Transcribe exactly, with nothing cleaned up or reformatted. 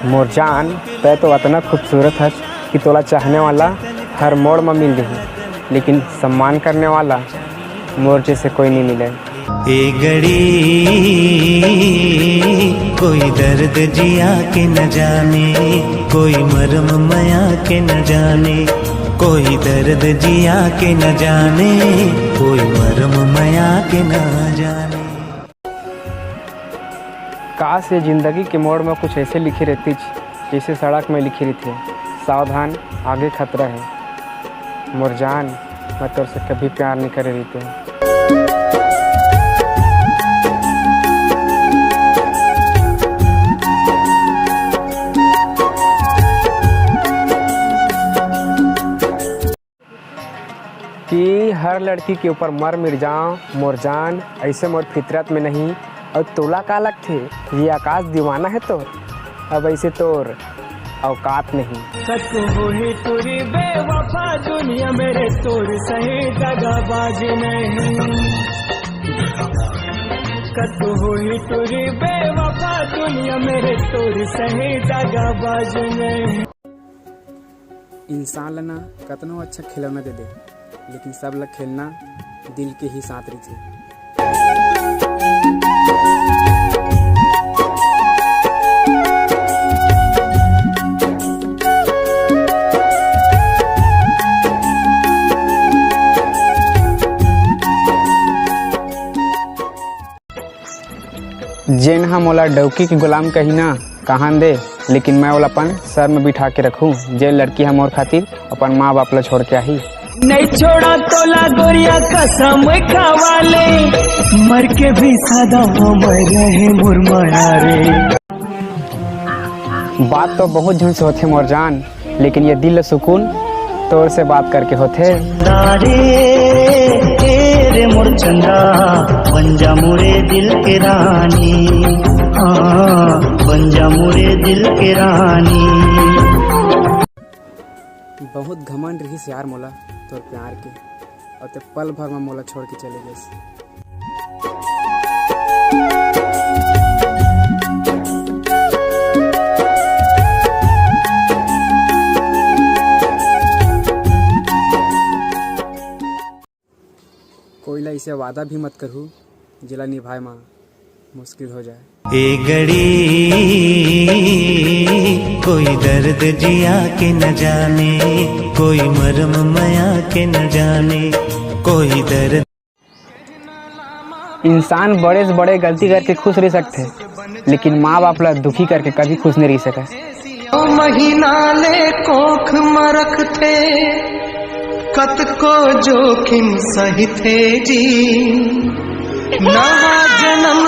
मोर जान, तै तो अतना खूबसूरत हस कि तोला चाहने वाला हर मोड़ म मिल जही, लेकिन सम्मान करने वाला मोर जैसे कोई नहीं मिले। ए गड़ी, कोई दर्द जिया के न जाने, कोई मरम मया के न जाने, कोई दर्द जिया के न जाने, कोई मरम मया के न जाने। काश, ये जिंदगी के मोड़ में कुछ ऐसे लिखे रहती, जैसे सड़क में लिखे रहते, "सावधान, आगे खतरा है।" मोर जान, मैं तोर से कभी प्यार नहीं करे रहते। कि हर लड़की के ऊपर मर मिट जाओ मोर जान, ऐसे मोर फितरत में नहीं। और तोला का लगथे, ये आकाश दीवाना है तो अब ऐसे तोर औकात नहीं। कत होही टुरी बेवफा दुनिया मेरे तोर सही दगाबाज नहीं। कत होही टुरी बेवफा दुनिया मेरे तोर सही दगाबाज नहीं। इंसान ल ना कतनो अच्छा खिलौना दे दे, लेकिन सब ल खेलना दिल के ही साथ रहिथे। जेन ह मोला डौकी के गुलाम कही ना, कहन दे, लेकिन मैं ओला अपन सर में बिठा के रखूं, जे लड़की ह मोर खातिर अपन माँ बाप ला छोड़ के आही। नहीं छोड़ा तोला गोरिया कसम खावा ले, मर के भी सदा अमर रहे मोर मया रे। बात तो बहुत झन से होथे मोर जान, लेकिन ये दिल सुकून तोर से बात करके होथे। रे, ए रे मोर चंदा, बन जा मोरे दिल के रानी, हाँ, बन जा मोरे दिल के रानी। बहुत घमंड रहिस यार मोला तोर प्यार के, और ते पल भर में मोला छोड़ के चले गइस। कोई ला इसे वादा भी मत करहू, जेला निभाए मा मुश्किल हो जाए। ए गड़ी, कोई दर्द जिया के न जाने, कोई मरम मया के न जाने, कोई दर्द। इंसान बड़े से बड़े गलती करके खुश रह सकथे, लेकिन माँ बाप ला दुखी करके कभी खुश नहीं रह सके। महीना ले कोख म रखथे, कतको जोखिम सहिथे जी। नवा जन्म